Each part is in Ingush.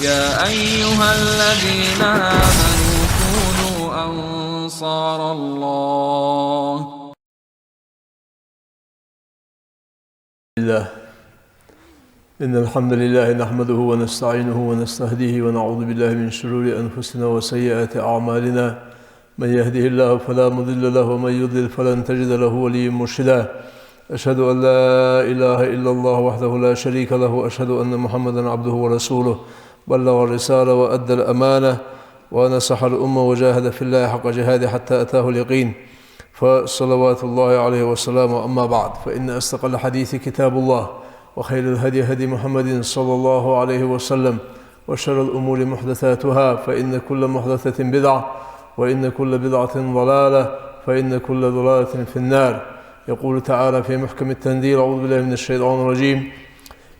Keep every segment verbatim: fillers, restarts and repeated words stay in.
يا أيها الذين آمنوا كونوا أنصار الله. الله. إن الحمد لله نحمده ونستعينه ونستهديه ونعوذ بالله من شرور أنفسنا وسيئات أعمالنا. من يهده الله فلا مضل له ومن يضلل فلن تجد له وليا مرشدا. أشهد أن لا إله إلا الله وحده لا شريك له وأشهد أن محمدا عبده ورسوله. بلغ الرسالة وأدى الأمانة ونصح الأمة وجاهد في الله حق جهاده حتى أتاه اليقين. فصلوات الله عليه وسلامه. أما بعد، فإن أصدق الحديث كتاب الله، وخير الهدي هدي محمد صلى الله عليه وسلم، وشر الأمور محدثاتها، فإن كل محدثة بدعة، وإن كل بدعة ضلالة، فإن كل ضلالة في النار. يقول تعالى في محكم التنزيل: أعوذ بالله من الشيطان الرجيم.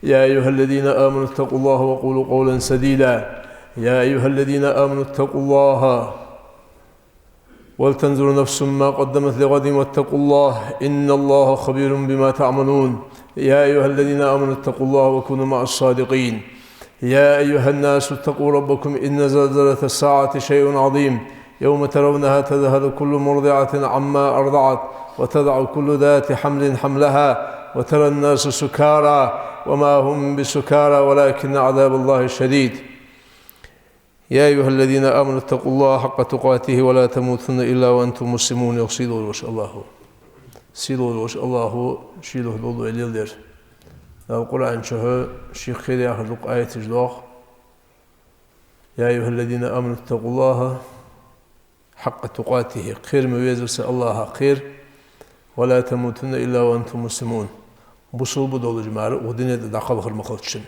يا أيها الذين آمنوا اتقوا الله وقولوا قولا سديدا. يا أيها الذين آمنوا اتقوا الله ولتنظر نفس ما قدمت لغد واتقوا الله إن الله خبير بما تعملون. يا أيها الذين آمنوا اتقوا الله وكونوا مع الصادقين. يا أيها الناس اتقوا ربكم إن زلزلة الساعة شيء عظيم يوم ترونها تذهل كل مرضعة عما أرضعت وتضع كل ذات حمل حملها وترى الناس سكارى وما هم بسكارى ولكن عذاب الله شديد. يا أيها الذين آمنوا اتقوا الله حق تقاته ولا تموتن إلا وأنتم مسلمون. Йоах сийлахь волча АллахӀа. Сийлахь волча АллахӀа ший духьа дола вай леладер. Дала Къуръан чу ший кхера яхаш дукха аяташ доагӀа. يا أيها الذين آمنوا اتقوا الله حق تقاته, кхера ма веза са АллахӀах кхера, ولا تموتن إلا وأنتم مسلمون, бусалба долаш мара укх дунен тӀа дӀакхалхар ма хилда шун.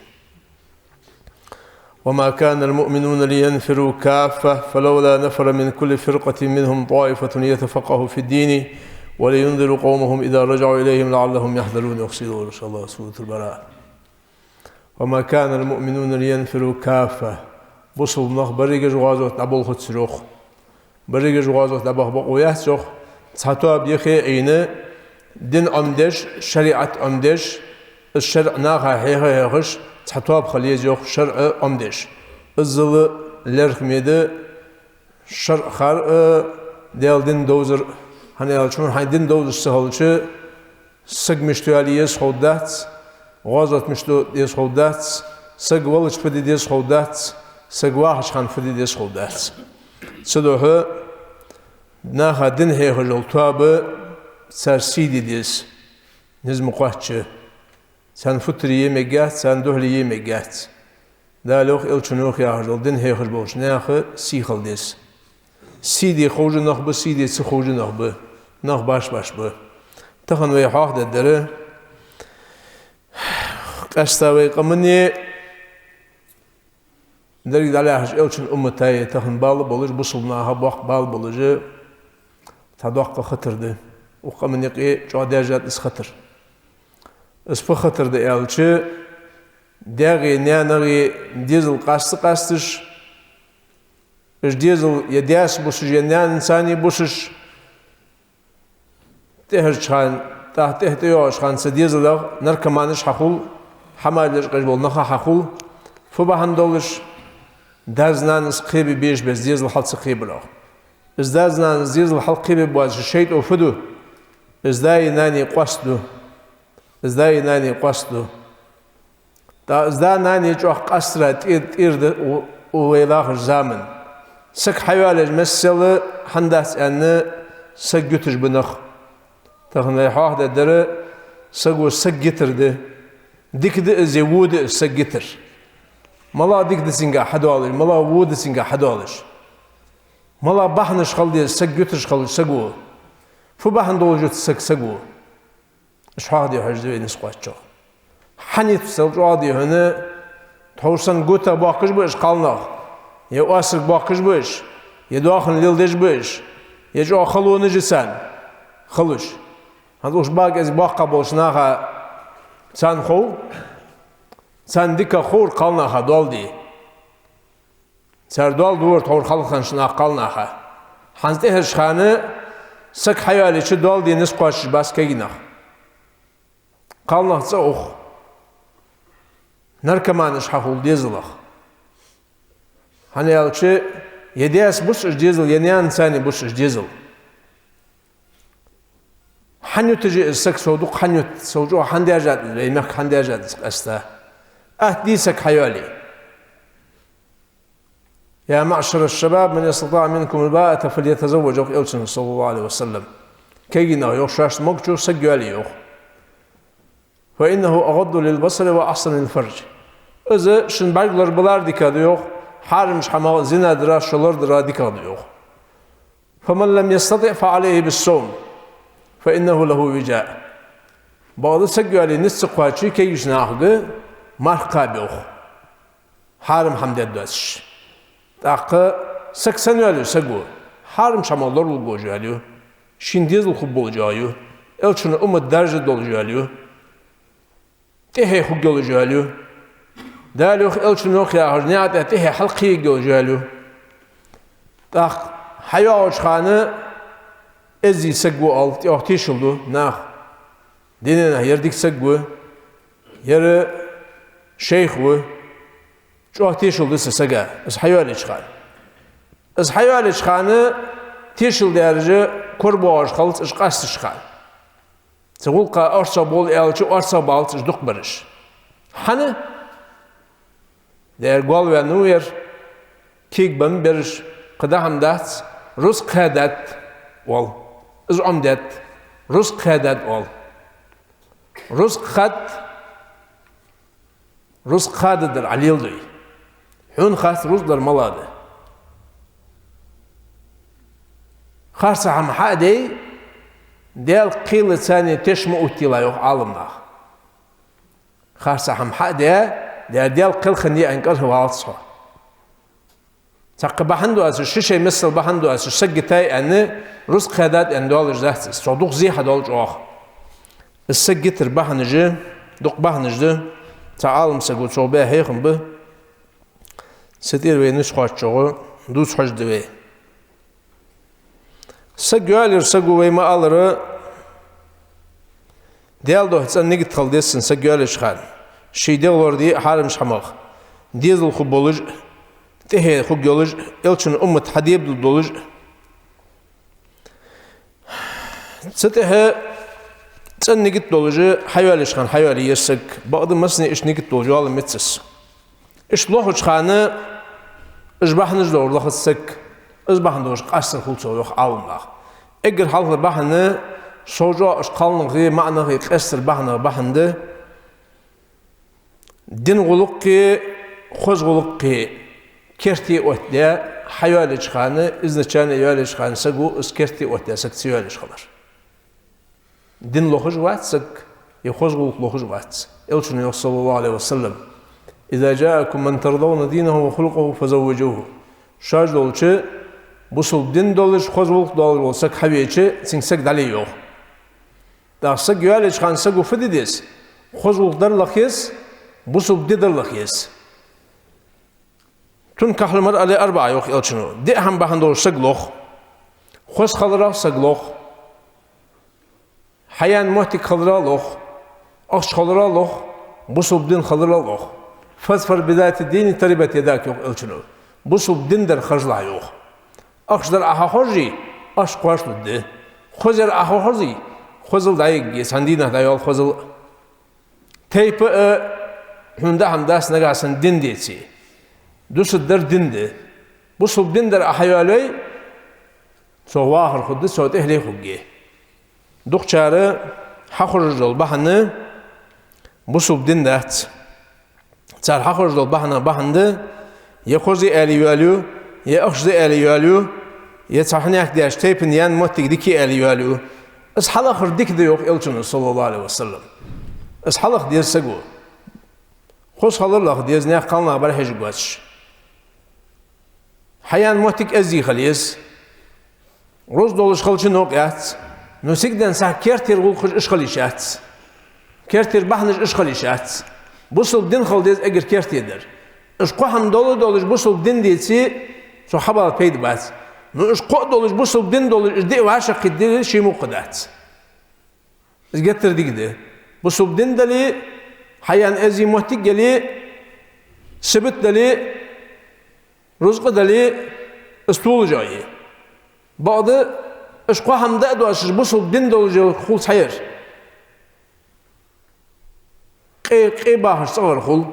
وما كان المؤمنون لينفروا كافة فلولا نفر من كل فرقة منهم طائفة ليتفقهوا في الدين ولينذروا قومهم إذا رجعوا إليهم لعلهم يحذرون. Йоах сийлахь волча АллахӀа, Суратуль-Бараъ. وما كان المؤمنون لينفروا كافة. Бусалба нах берригаш гӀазота дӀаболхацар, йоах. Берригаш гӀазота дӀабаха бокъо яц, йоах. Цхьа тоаба юхе Ӏийна, дин Ӏомадеш, шариӀат Ӏомадеш, из шарӀ наха хьеха а хьехаш, цхьа тоаба хила еза, йоах, шарӀ Ӏомадеш. Иззал лерхӀаме да шарӀ хар а, Даьла дин довзар а. ХӀана аьлча, хьона хьай дин довзаш ца хилча, саг мишта вала еза ховргдац, гӀазот мишта де деза ховргдац, саг валча фу де деза ховргдац, саг вахача хана фу де деза ховргдац. Цудухьа наха дин хьехаш йола тоаба, цар сий де деза, низ ма кхоачча. Царна футтарий е мегаш яц, царна духьале е мегаш яц. Дала йоах, Элчано йоах яхаш дола, дин хьехаш болча наха сий хила деза. Сий де ховш а нах ба, сий де ца ховш а нах ба. Нах баш-баш ба. Тахан вай хьоахадергдар къаьстта вай къаманна, деррига дӀалаьхача Элчан уммата а, тахан бала болаш, бусалба наха боккха бала болаш, цхьа доккха хатар да. Укх къаман юкъе чӀоагӀа даьржад из хатар. Из фу хатар да аьлча, даьгеи наьнагеи дезал къаста а къасташ, уж дезал е даьца бусаш, е наьнаца бусаш, тӀехьарча хана, тӀехьа тӀайоагӀача хана цу дезалах наркоманаш хьахул, хӀамаш лечкъаеш бола нах хьахул, фу бахьан долаш, дас-нанас кхебе безаш беса дезал хьал ца кхебарах. Из дас-нанас дезал хьал кхебе боацаш шайтӀо фу ду? Из даи нанеи къоаста ду. Из даи нанеи къоаста ду. ТӀаккха из да-нана чӀоагӀа къастара тӀера, тӀера да у-, у вай лахаш заман. Саг хьаваллалца массел хӀана дац аьнна, саг юташ ба нах. Тахан вай хьоахадергдар, саго саг йитар да. Дика да из е во да из саг йитар? МалагӀа дика да цунга хьадоалаш, малагӀа во да цунга хьадоалаш? МалагӀа бахьанаш хила деза саг юташ хилча саго? Фу бахьан долаш ют саг саго? Уж хьоахаде хьожаргда вай низ кхоаччалца. Хьанитсал чӀоагӀа дий хьона, тхьовра санна гуттагӀа боахкаш ба уж кхалнах, е оасарг боахкаш ба уж, е доахан леладеш ба уж, е чӀоагӀа халонаш я царна хулаш. ХӀанз уж бакъ из боккхагӀа болча наха царна хов, царна дикагӀа ховра кхалнаха доал де. Цар доал дора тхьовра хьалхарча наха кхалнаха. ХӀанз тӀехьарча хана саг хьаваллалца доал де низ кхоачаш бац кагий нах. Кхалнах цӀа ух. Наркоманаш хьахул дезалах. ХӀана аьлча, е даьца бус уж дезал, е наьнаца бус уж дезал. ХӀана юташ я из саг, сов дукха хӀана ют, сов чӀоагӀа хӀана даьржад из, вай мехка хӀана даьржад из къаьстта? Атта дий саг хьайоалае. «يا معشر الشباب من استطاع منكم الباءة فليتزوج», йоах Элчано, صلى الله عليه وسلم. Кегий нах, йоах, шоашта могачо саг йоалае, йоах. «فإنه أغض للبصر وأحصن للفرج». Из шун бӀарг лорабалар дикагӀа да, йоах, хьарамча хӀамах, зина дарах шо лорадара дикагӀа да, йоах. «فمن لم يستطع فعليه بالصوم فإنه له وجاء». Бакъда саг йоалае низ ца кхоачача кегийча нахага марха кхаба, йоах, хьарам хӀама деш доацаш. ТӀаккха саг сенна йоалаю саго? Хьарамча хӀамах лоралургволаш йоалаю, шийна дезал хургболаш йоалаю, Элчан уммат даржаргдолаш йоалаю, тӀехье хургйолаш йоалаю. Дала йоах, Элчано йоах яхаш, наькъа тӀа тӀехье хьалкхеергйолаш йоалаю. ТӀаккха хьайоагӀача хана эздий саг ва оал, тӀехьа тешал ду наха. Дунен тӀа ер дика саг ва, ер шайх ва. ЧӀоагӀа тешал ду цу сага, из хьайоалаеча хана. Из хьайоалаеча хана тешал дераш корабоагӀаш хилац уж къаьстача хана. Цу гӀулакха орцагӀбовла аьлча, орцагӀбалац уж дукхагӀбараш. ХӀана? Дера гол ваьннав ер, кегабеннаб ераш, кхы дӀа хӀама дац, рузкъа хаьдад, оал. Из Ӏомадаьд, рузкъа хаьдад, оал. Рузкъа хад, рузкъа хададар Ӏа леладой. Хьона хац рузкъа дар малагӀа да. Харца хӀама хьа а дой, Даьла кхелаца теш ма оттаелахь, йоах Ӏаламнаха. Харца хӀама хьа а даь, Даьла кхел хиннай аьнна кӀалхарвалац хьо. Цхьаккха бахьан доацаш, ши шай миссел бахьан доацаш, саг йитай аьнна, рузкъа хаьдад аьнна доалаш дац из. Цох дукха зе хьадоал чӀоагӀа. Из саг йитара бахьанаш, дукха бахьанаш да, цхьа Ӏалам саго цох баь хьехам ба. Цу тӀера вай нийсхоччогӀа дувца хьожаргда вай. Саг йоалаяр саго, вай ма аллара, Даьла духьа цӀена нигат хила деза цун саг йоалаеча хана. Ший дегӀ лораде хьарамча хӀамах, дезал хургболаш, тӀехье хургйолаш, Элчан уммат хьадебадалургдолаш. Цу тӀехьа цӀена нигат долаш хьайоалаеча хана хьайоалае ер саг, бакъда массане иштта нигат долаш йоалаяр меца из. Иштта лохача хана уж бахьанаш долаш лохац саг, из бахьан долаш къастар хул цох, йоах Ӏаламнаха. Эггара хьалхара бахьан, сов чӀоагӀа уж кхалнахи маӀанахи къестара бахьанех бахьан да, дина гӀулакхи хоза гӀулакхи керте оттадаь, хьайоалаеча хана, изначально йоалаеча хана саго из керте оттадаь саг ца йоалаеш хилар. Дин лохаш вац саг, е хоза гӀулакх лохаш вац. Элчано йоах, صلى الله عليه وسلم: «إذا جاءكم من ترضون دينه وخلقه فزوجوه». Шоаш долча бусалба дин долаш, хоза гӀулакх долаш вола саг хьавеча, цунга саг дӀале, йоах. ТӀаккха саг йоалаеча хана саго фу де деза? Хоза гӀулакх дар лаха еза, бусалба ди дар лаха еза. «تنكح المرأة لأربع», йоах Элчано. Диъ хӀама бахьан долаш саг лох. Хоза хиларах саг лох. Хьаяьнна моттиг хиларах лох. Ахча хиларах лох. Бусалба дин хиларах лох. «فاظفر بذات الدين تربت يداك», йоах Элчано. Бусалба дин дар харжалахь, йоах. Ахча дар Ӏа хьахоржий, ахча кхоачалургда. Хоза яр Ӏа хьахоржий, хозал дӀайига, цхьан дийнахьа дӀайоал хозал. Тайпа а хьона даа хӀама дац, нагахьа санна дин деце. Дусаргдар дин да. Бусалба дин дар Ӏа хьайоалайой, цох вахар хургда, цох тӀехьле хургья. Дукхачар хьахоржаш дола бахьан бусалба дин дац. Цар хьахоржаш дола бахьан бахьан да, е хоза я аьле йоалаю, е ахча да аьле йоалаю, е цхьа хьанехк деш тайпан яьнна моттиг дика я аьле йоалаю. Из хьалахар дика да, йоах Элчано, صلى الله عليه وسلم. Из хьалаха деза саго. Хоза хилар лаха деза, наьха кхалнах бӀарахьежаргвоацаш. Хьаяьнна моттиг эздий хила еза. Рузкъа долаш хилча новкъа яц. Но сигаленна сахь кертера гӀулакхаш иштта хила йиш яц. Кертера бахьанаш иштта хила йиш яц. Бусалба дин хила деза эггара керте дар. Уж кхо хӀама дола долаш бусалба дин деце, цох хьабала пайда бац. Но уж кхоъ долаш бусалба дин долаш, уж диъ вӀашагӀкхийтте ший мукъа дац. Из геттара дика да. Бусалба дин дале, хьаяьнна эздий моттиг яле, сибат дале, Рузкъа дале, из толаш а я. Бакъда, уж кхо хӀама да а доацаш, бусалба дин долаш йола хул цхьа ер. Къе, къе бахаш цӀагӀара хул,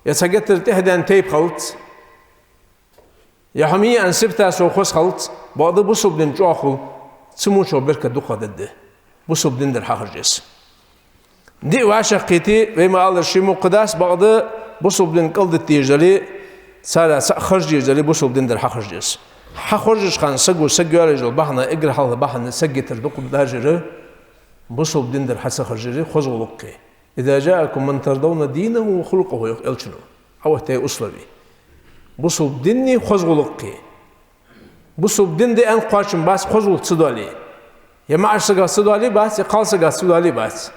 е цхьа геттара тӀехьа даьнна тайпа хилац, е хӀама яьнна сибта совхоз хилац, бакъда бусалба дин чӀоагӀа хул, цу мочох беркат дукхагӀа дергда. Бусалба дин дар хьахаржа еза. Диъ вӀашагӀкхийте, вай ма аллара, ши мукъа дац, бакъда бусалба дин кӀалдита дезаш дале, царех цаӀ харжа дезаш дале, бусалба дин дар хьахаржа еза. Хьахоржача хана саго саг йоалаеш йола бахьан, эггара хьалха бахьан саггитар дукха даржар, бусалба дин дар хьа ца харжар, хоза гӀулакх. «إذا جاءكم من ترضون دينه وخلقه», йоах Элчано. Хьаоттаяьй условие. Бусалба дини хоза гӀулакхи. Бусалба дин да аьнна кхоачам бац хоза гӀулакх ца доале. Е маӀача сагах ца доале бац, е кхалсагах ца доале бац.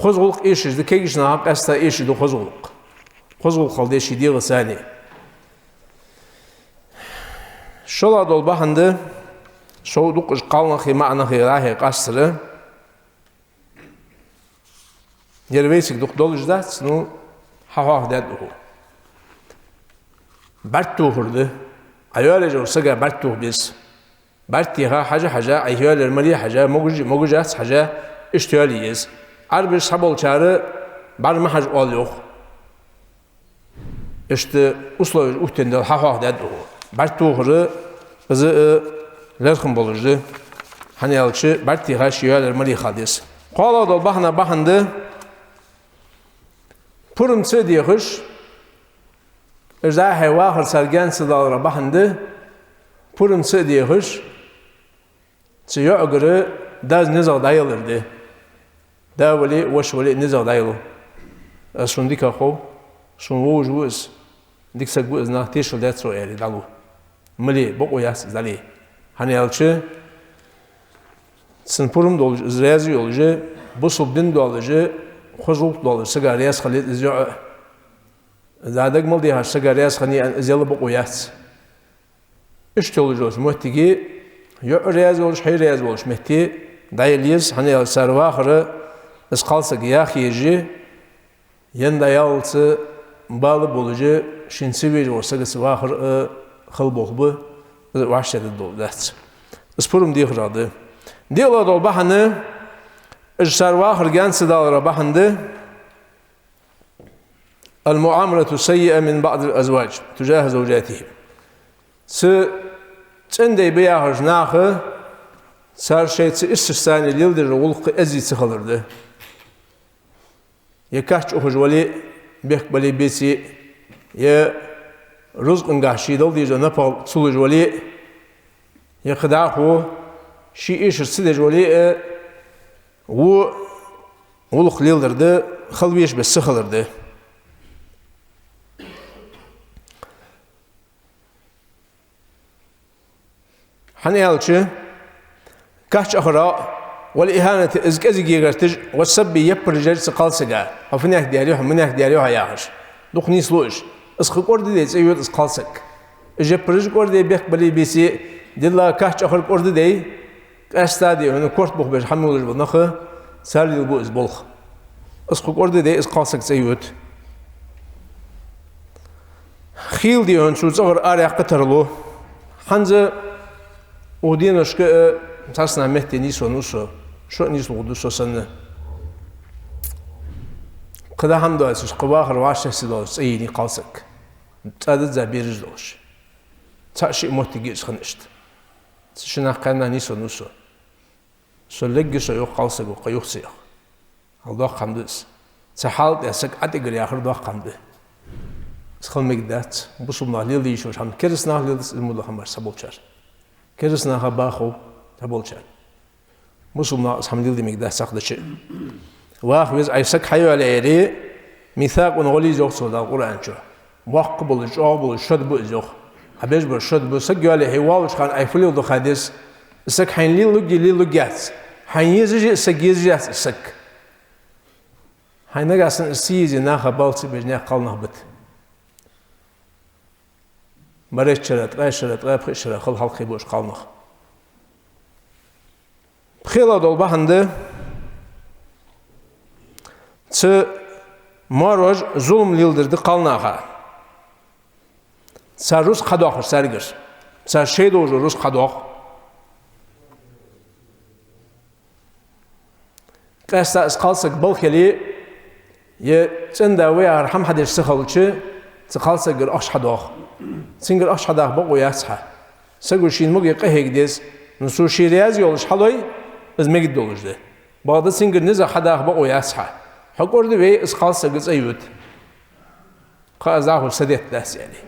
Хоза гӀулакх эшаш да, кегийча наха къаьстта эшаш да хоза гӀулакх. Хоза гӀулакх хила деза ший дегӀаца а. ШоллагӀа дола бахьан да, сов дукха уж кхалнахи маӀанахи рахье къастара. Ер вайцига дукха долаш дац, ну, хьахьоахадаьд укхо. БӀарг тохар да. Ӏа йоалаеш йолча сага бӀарг тоха беза. БӀарг теха, хьажа-хьажа, Ӏа йоалаяр мале хьажа, могаш, могашац хьажа, иштта йоалае еза. Ӏарбаша цхьаболчар бӀарг ма хьажа оал йоах. Иштта условеш оттаенна дале, хьахьоахадаьд укхо. БӀарг тохар, из а лерхӀам болаш да. ХӀана аьлча, бӀарг теха ший йоалаяр мале хила деза. КхоалагӀа дола бахьан, бахьан да, пурам ца а дехаш, уж дӀа-хьа вахар цар гаьна ца далара бахьан да, пурам ца а дехаш, цу йоӀагара дас низагӀа дӀаялар да. Да вале а, воша вале а низагӀа дӀаялар. Аз сона дика хов, сона вовзаш ва из, дика саг ва из, нах тешал даьд цо, аьле, дӀалу. Мале, бокъо яц из дӀале. ХӀана аьлча, цун пурам долаш, из раьза йолаш, бусалба дин долаш, хоза гӀулакх долаш сага раьза хила еза из йоӀ. Из дага мел дехаш сага раьза хиннай аьнна, из яла бокъо яц. Иштта йолаш йолча моттиге, йоӀ раьза волаш, хьай раьза волча метте дӀаяла еза, хӀана аьлча цар вахар, из кхалсаг яха езаш, ен дӀаяллалца бала болаш, шийна ца везаш волча сагаца вахар а хала болх ба, из вӀаштӀехьадаргдолаш дац. Из пурам дехарах да. ДиълагӀа дола бахьан, уж цар вахар гаьна ца далара бахьан да, المعاملة السيئة من بعض الأزواج تجاه زوجاتهم. Цу цӀен дай ба яхаш наха, цар шоайца иштта царна леладер гӀулакх эзди ца хилар да. Е кач ухаш вале а, бехк бале а, беце а, е рузкъангахь ший дала дезаш напагӀал ца луш вале а, е кхы дӀахо ший эшар ца деш вале а, во гӀулакх леладер да, хила везаш беса ца хилар да. ХӀана аьлча, кач ахара, والإهانة, из кӀезига егарташ, والسب, яппараш яр цу кхалсага, хьо фуннахьа даьр я хьо, муннахьа даьр я хьо яхаш. Дукха нийслу уж. Из кхы кӀордаде цӀи йода из кхалсаг. Уж яппараш кӀордаде, бехк бале а, беце а, дилла кач ахар кӀордаде, къаьстта а, дий хьона, корта бух беш хӀама йолаш бола нах, цар лелабу из болх. Из кхы кӀордаде, из кхалсаг цӀи йода. Хийла, дий хьона, цу цӀагӀара араяьккха тарлу. ХӀанз укх деношка а цхьацца метте нийсвеннав со, шо а нийслуш да со санна. Кхы дӀа хӀама доацаш, кхы вахар вӀаштӀехьа ца доалаш цӀи йийнай кхалсаг. ЦӀа дизза бераш долаш. Цхьа-шиъ моттиг я из хинна иштта. Цу шиннахьа кхаьннахьа нийсвеннав со. Со легга со йоах кхалсаго, кхы юха ца йоах. Хьал доккха хӀама да из. Цу хьала тӀа саг ӀотӀагӀара яхар доккха хӀама да. Из хила мегаргдац. Бусалба наха леладе йиш йолаш хӀама. Кераста наха леладац из мо дола хӀамаш цхьаболчар. Кераста наха бахаб цхьаболчар. Бусалба наха из хӀама леладе мегаргдац цхьаккха дича а. Ваха веза Ӏа саг хьайоалаяьяре, мисакъ гӀолла из йоах цо Дала Къуръан чу. Боккха болаш, чӀоагӀа болаш, шод ба из йоах. Ӏа беш бар шод ба, саг йоалае хьо воаллача хана Ӏа фу леладу ха деза. Из саг хьайна лелалургья, лелалургьяц. Хьайна езаш я из саг, езаш яц из саг. Хьайна нагахьа санна из ца езе, наха бала ца беш, наьха кхалнах бита. Барайтта шера, ткъаь шера, ткъаь пхиъ шера хила хьалкхебу уж кхалнах. ПхелагӀа дола бахьан да, цу маьраш зулам леладер да кхалнаха. Цар рузкъа хьадоаккхаш царгара. Цар шоай долча рузкъа хьадоаккх. Къаьстта из кхалсаг балха яле, е цӀен-да ва яхар хӀама хьадеш ца хилча, цу кхалсагагара ахча хьадоаккх. Цунгара ахча хьадаха бокъо яц хьа. Саго шийна маге къахьега деза, но цо ше раьза йолаш хьалой, из мегаргдолаш да. Бакъда цунгара низагӀа хьадаха бокъо яц хьа. Хьо кӀордаве, из кхалсаг цӀайода. Кхы аз дӀахо са детта дац, аьле.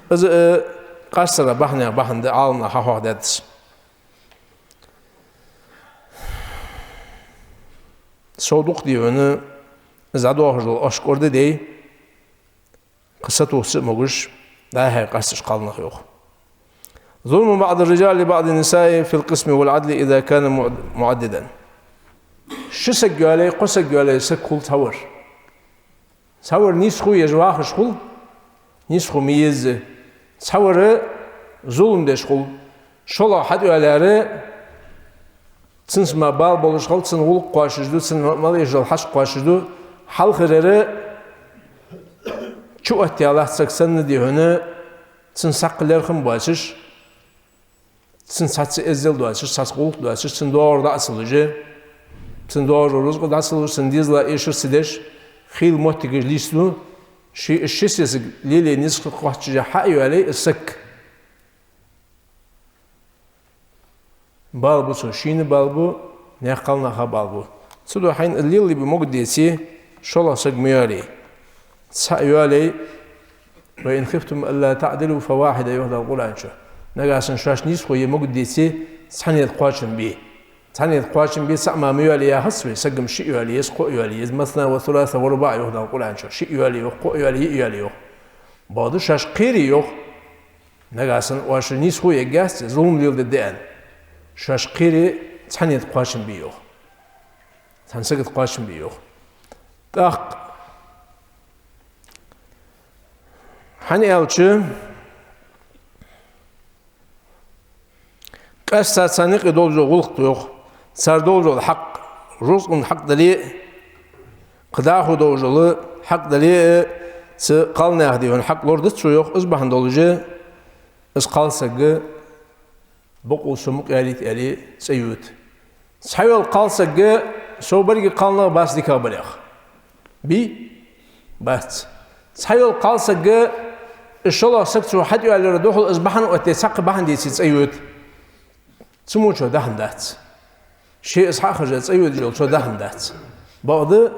Из, э, къаьстара бахьанех бахьан да Ӏаламнаха хьахьоахадаьдас. Сов дукха дий хьона, из дӀадоахаш дола ахча кӀордадой, кхы сатувса а могаш, дӀа-хьа къаьсташ кхалнах, йоах. ظلم بعض الرجال لبعض النساء في القسم والعدل إذا كان معد-، معددا. Ши саг йоалае, кхо саг йоалае, саг хул цхьавар. Цхьавар нийсхо еш вахаш хул, нийсхо ма езза. Цхьавар зулам деш хул. ШоллагӀа хьатӀайоалаяьр, цунца мара бала болаш хул, цун гӀулакх кхоачаш да, цун мел эшаш дола хьашт кхоачаш да. Хьалхарар чу оттаяь латт саг санна дий хьона, цун саккха лерхӀам боацаш, цун цхьацца эздел доацаш, цхьацца гӀулакх доацаш, цун доагӀар дӀа ца луш, цун доагӀача рузкъа дӀа ца луш, цун дезала эшар ца деш, хийла моттигаш лийсду, ши-, ши сесаг лелае низ кхоачаш хьа а йоалае из саг. Бала бу цо, шийна бала бу, наьха кхалнаха бала бу. Цудухьа хьайна лелабе могаргдеце, шоллагӀа саг ма йоалае. Цхьаъ йоалае, «وإن خفتم ألا تعدلوا فواحدة», йоах Дала Къуръан чу. Нагахьа санна шоашта нийсхо е могаргдеце, цхьаннена кхоачам бе. Цхьаннена кхоачам бе, цхьаъ мара ма йоалае яхац вай, саг-м шиъ йоалае еза, кхоъ йоалае еза. «مثنى وثلاث ورباع», йоах Дала Къуръан чу. Шиъ йоалае, йоах, кхоъ йоалае, йиъ йоалае, йоах. Бакъда шоаш кхере, йоах. Нагахьа санна оаш нийсхо ергьяц, зулам леладергда аьнна. Шоаш кхере, цхьаннена кхоачам бе, йоах. Цхьан сагота кхоачам бе, йоах. ТӀаккха, хӀана аьлча, къаьстта царна юкъе долаш дола гӀулакх да, йоах. Цар долаш дола хьакъ, рузкъан хьакъ дале а, кхы дӀахо долаш дола хьакъ дале а, цу кхалнаьха дий хьона хьакъ лорадац цо, йоах, из бахьан долаш, из кхалсаг бокъонца мукъаялийта аьле цӀайода. Цхьайола кхалсаг сов баргий кхалнах бац дикагӀбарах? Бий? Бац. Цхьайола кхалсаг, из шоллагӀа саг цо хьатӀайоалаяра духьал из бахьан оттаде, цхьаккха бахьан деце цӀайода. Цу мо цо дахьа дац. Ше из хьа а хержа цӀайодаш йола цо дахьа дац. Бакъда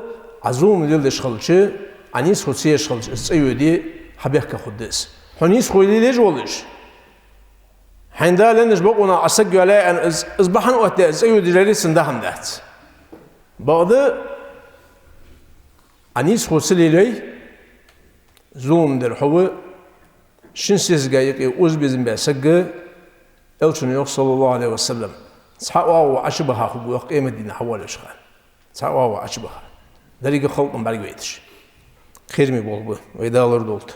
Ӏа зулам леладеш хилча, Ӏа нийсхо ца еш хилча, из цӀайоде, хьабехке хургда из. Хьо нийсхо лелаеш волаш, хьайна Дала еннача бокъонах Ӏа саг йоалаяьй аьнна, из, из бахьан оттадаь, из цӀайодаш дале, цун дахьа дац. Бакъда Ӏа нийсхо ца лелайой, зулам дер хьо ва, шин сесага юкъе оза безам баь саг, Элчано йоах, صلى الله عليه وسلم, цхьа оагӀув Ӏочубаха хургва, йоах, къематдийнахьа хьавоалача хана. Цхьа оагӀув Ӏочубаха. Деррига халкъ ма бӀаргавайташ. Кхераме болх ба, вай Дала лорадолда.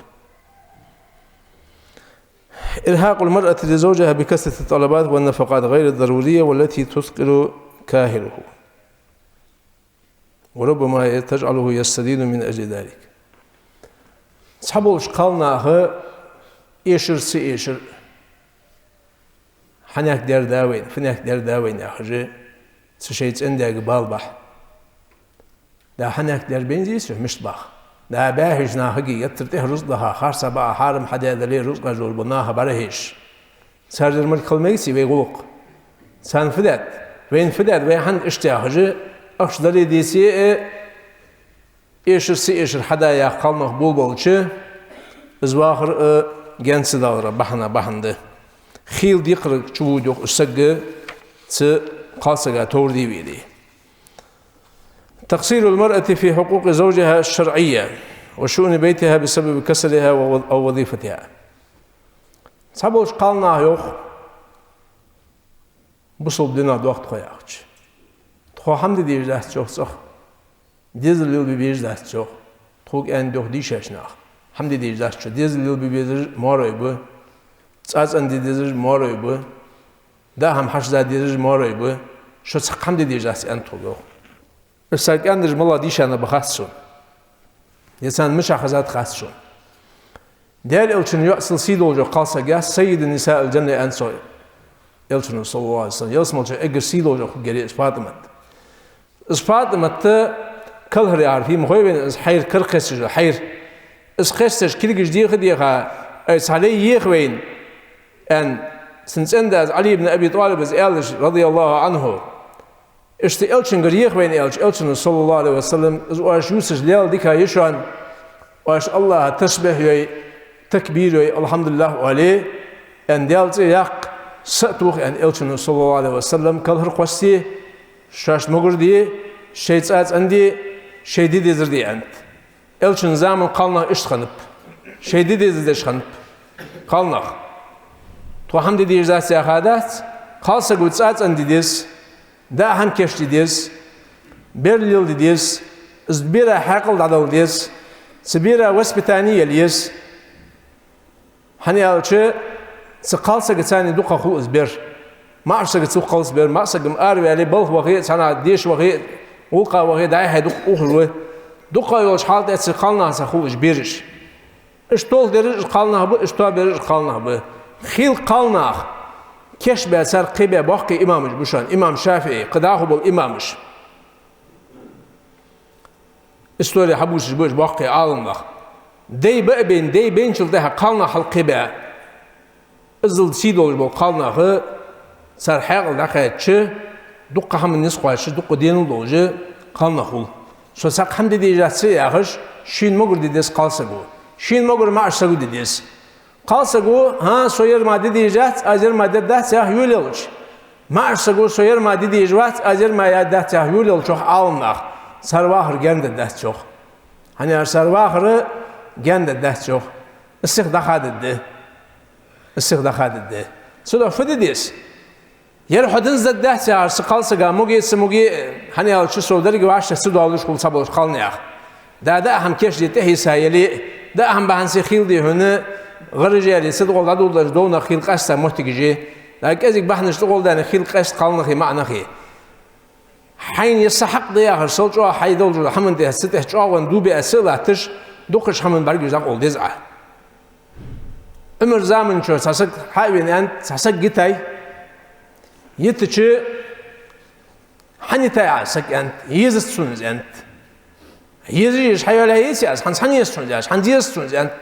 إرهاق المرأة لزوجها بكثرة الطلبات والنفقات غير الضرورية والتي تثقل كاهله. وربما تجعله يستدين من أجل ذلك. Цхьаболча кхалнаха эшар, ца эшар, хьанехк дер да вайна, фуннехк дер да вайна яхаш, цу шоай цӀен-даьга бала бахь. Да хьанехк дер бензий со мишта бах? Да баьхача нахаги, геттара тӀехьа рузкъа даха, харцахьа баа, хьарам хьадаьдале, рузкъа жор бу наха бӀарахьежаш. Цар дер мара хила мегаций вай гӀулакх? Царна фу даьд? Вайна фу даьд? Вай хӀана иштта яхаш, ахча дале деце а, эшар, ца эшар хьада яха кхалнах болабалча, из вахар а гаьна ца далара бахьан, бахьан да. Хийла декхарга чувода, йоах, из саг цу кхалсага товр де веле. تقصير المرأة في حقوق زوجها الشرعية وشؤون بيتها بسبب كسلها و-، أو وظيفتها. Цхьаболча кхалнаха, йоах, бусалба динах доах тхо яхача, тхо хӀама де дезаш дац, йоах, цӀагӀа. Дезал лелабе безаш дац, йоах. Тхога аьннад, йоах, дийшача наха: хӀама де дезаш дац шо, дезал лелабе безаш маьрой ба, цӀа цӀенде дезаш маьрой ба, даа хӀама хьашт де дезаш маьрой ба, шо цхьаккха хӀама де дезаш дац, аьннад тхога, йоах. Уж цар кӀаьнкаш малагӀа дийша ба хац сона, е царна мичахьа хезад хац сона. Даьла Элчан йоӀ, цул сий долаш йола кхалсаг яц, سيد نساء الجنة аьннад цо. Элчано, صلى الله عليه وسلم, ялсмалча эггара сий долаш йола хургьяр из ФатӀимат. Из ФатӀимат калхар яхар фу я ма хой вайна, из хьайра кара кхесташ да, хьайра. Из кхесташ кулгаш деха-деха, ай, цхьа лай еха вайна, аьнна, цун цӀен-да из Ӏали ибн Аби ТӀалиб из аьлча, رضي الله عنه. Иштта Элчангара еха вайна аьлча, Элчано, صلى الله عليه وسلم, из оаш юсаш лел дика я шоана, оаш АллахӀа тасбихь йой, такбир йой, الحمد لله оале, аьнна, Даьла цӀи яккха, са а тоха, аьнна, Элчано, صلى الله عليه وسلم, калхар кхоссае, шоашта могар де, шоай цӀа цӀенде, шоай ди дезар де, аьннад. Элчан заман кхалнах иштта хиннаб. Шоай ди деза деш хиннаб кхалнах. Тхо хӀама де дезаш дац яха дац, кхалсаго цӀа цӀенде деза, даа хӀама кийчде деза, бер леладе деза, из бера хьаькъал дӀадала деза, цу бера воспитани яла еза. ХӀана аьлча, цу кхалсагаца дукха хул из бер. МаӀача сагаца хул из бер, маӀа саг-м араваьле, балха вахе а, цхьаннахьа деша вахе а, гӀулакха вахе а, дӀай-хьай дукха ухаш ва. Дукха йолча хьала тӀа цу кхалнаха хул уж бераш. Уж толхадераш уж кхалнах ба, уж тоабераш уж кхалнах ба. Хийла кхалнах кийчбаь, цар кхебаь боккхий имамаш ба шоана, имам ШафиӀий, кхы дӀахо бола имамаш. Истори хьабувцаш ба уж боккхий Ӏаламнах. Дай ба а байна, дай байначул тӀехьагӀа кхалнах хьалкхебаь. Иззал сий долаш бола кхалнах, цар хьаькъал дӀакхаьчача, дукха хӀаман низ кхоачаш, дукха денал долаш кхалнах хул. Со цхьаккха хӀама де дезац яхаш, шийна могар де деза кхалсаго. Шийна могар маӀача саго де деза. Кхалсаго: «ХӀа, со ер мара де дезац, аз ер мара дергдац», — яхаш йолаелча, маӀача саго: «Со ер мара де дезаш вац, аз ер мара ергдац», — яхаш йолаелча, йоах Ӏаламнаха, цар вахар гаьна дергдац, йоах. ХӀана аьлча цар вахар гаьна дергдац, йоах. Из сиха дӀахададда. Из сиха дӀахададда. Цудухьа фу де деза? Ер хьо динза дергдац яхаш, са кхалсага моге а, ца моге а, хӀана аьлча со деррига вӀаштӀехьа ца доалаш хул цхьаболча кхалнаьха. Да, даа хӀама кийчде тӀехьийса яле а, даа хӀама бахьанца хийла, дий хьона, гӀараш яле, цу тӀагӀолла дӀадоладеш довнах хийла къаьстта моттигаш я. Да, кӀезига бахьанаш тӀагӀолла даьнна хийла къаьстта кхалнахи маӀанахи. Хьайна ер са хьакъ да яхаш, сел чӀоагӀа хьай долча хӀаман тӀа, цу тӀа чӀоагӀа венна дув биа ца латташ, дукхача хӀаман бӀаргаш дӀакъовла деза Ӏа. Ӏумара заман чу цхьа саг хьа а вена, аьннад, цхьа саг йитай. Йитача: «Хьан йитай Ӏа саг?» — аьннад. «Езац сона из», — аьннад. «Езаш, езаш хьайоалаяьй аз, хӀанз хьан еза сона из?» — аьлча, «Хьанз езац сона из», — аьннад.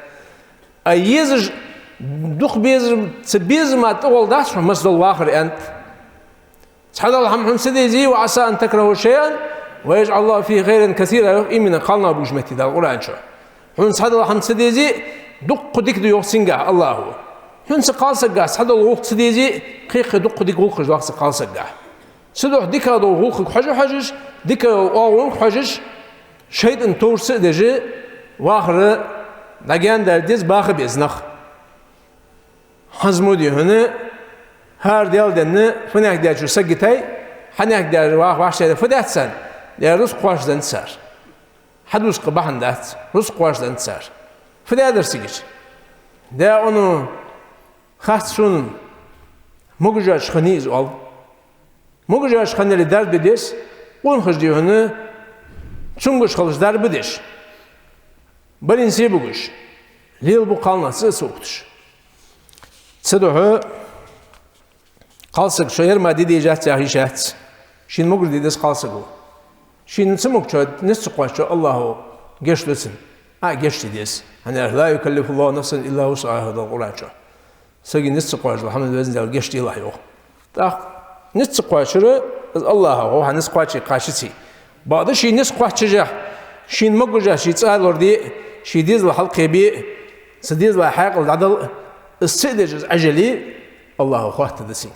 «А езаш дукха безам, цу безама тӀагӀолла дац хьона массадола вахар», — аьннад. «Цхьадола хӀама хьона ца дезе, وعسى أن تكرهوا شيئا ويجعل الله فيه خيرا كثيرا», — йоах именно кхалнах бувцача метте Дала Къуръан чу. Хьона цхьадола хӀама ца дезе, дукха дика да, йоах, цунгахь АллахӀа. Хьона цу кхалсагагахь цхьадола гӀулакх ца дезе, кхы-кхы дукха дика гӀулакхаш да, йоах, цу кхалсагагахь. Цудухьа дика дола гӀулакхага хьожа-хьожаш, дика йола оагӀонга хьожаш, шайтӀан товш ца а деш, вахар дӀагаьна дала деза, баха беза нах. ХӀанз мо, дий хьона, хӀара Даьла денна, фу нехк даьчо саг йитай, хьанехк даьчо ваха вӀаштӀехьадаьр, фу даьд царна? Дера рузкъа кхоачашдаьннад цар. Хьадувца кхы бахьан дац, рузкъа кхоачашдаьннад цар. Фу даьдар цига? Даьра, ну, хац сона, могаш-йоацаш хиннай из, оал. Могаш-йоацаш хиннай дарба де деза, къонахаш, дий хьона, цамогаш хилча дарба деш. Барин се бугаш, лелабу кхалнах цӀа ца ухаш. Цудухьа кхалсаг: «Со ер мара де дезац», — яха йиш яц. Шийна могар де деза кхалсаго. Шийна ца могачоа, низ ца кхоачачоа АллахӀа гешт ду цунна. Ӏа гешт де деза. ХӀана аьлча: «لا يكلف الله نفسا إلا وسعها», — йоах Дала Къуръан чу. Сага низ ца кхоачаш дола хӀама Веза Даьла гешт делахь, йоах. ТӀаккха низ ца кхоачар, из АллахӀа хов, хьа низ кхоаче, кхоачаций. Бакъда ший низ кхоачашехь, шийна могаш а, ший цӀа лораде а, ший дезал хьалкхебе а, цу дезала хьаькъал дӀадала а, из ца а деш из Ӏажале, АллахӀа хоаттаргда цунга.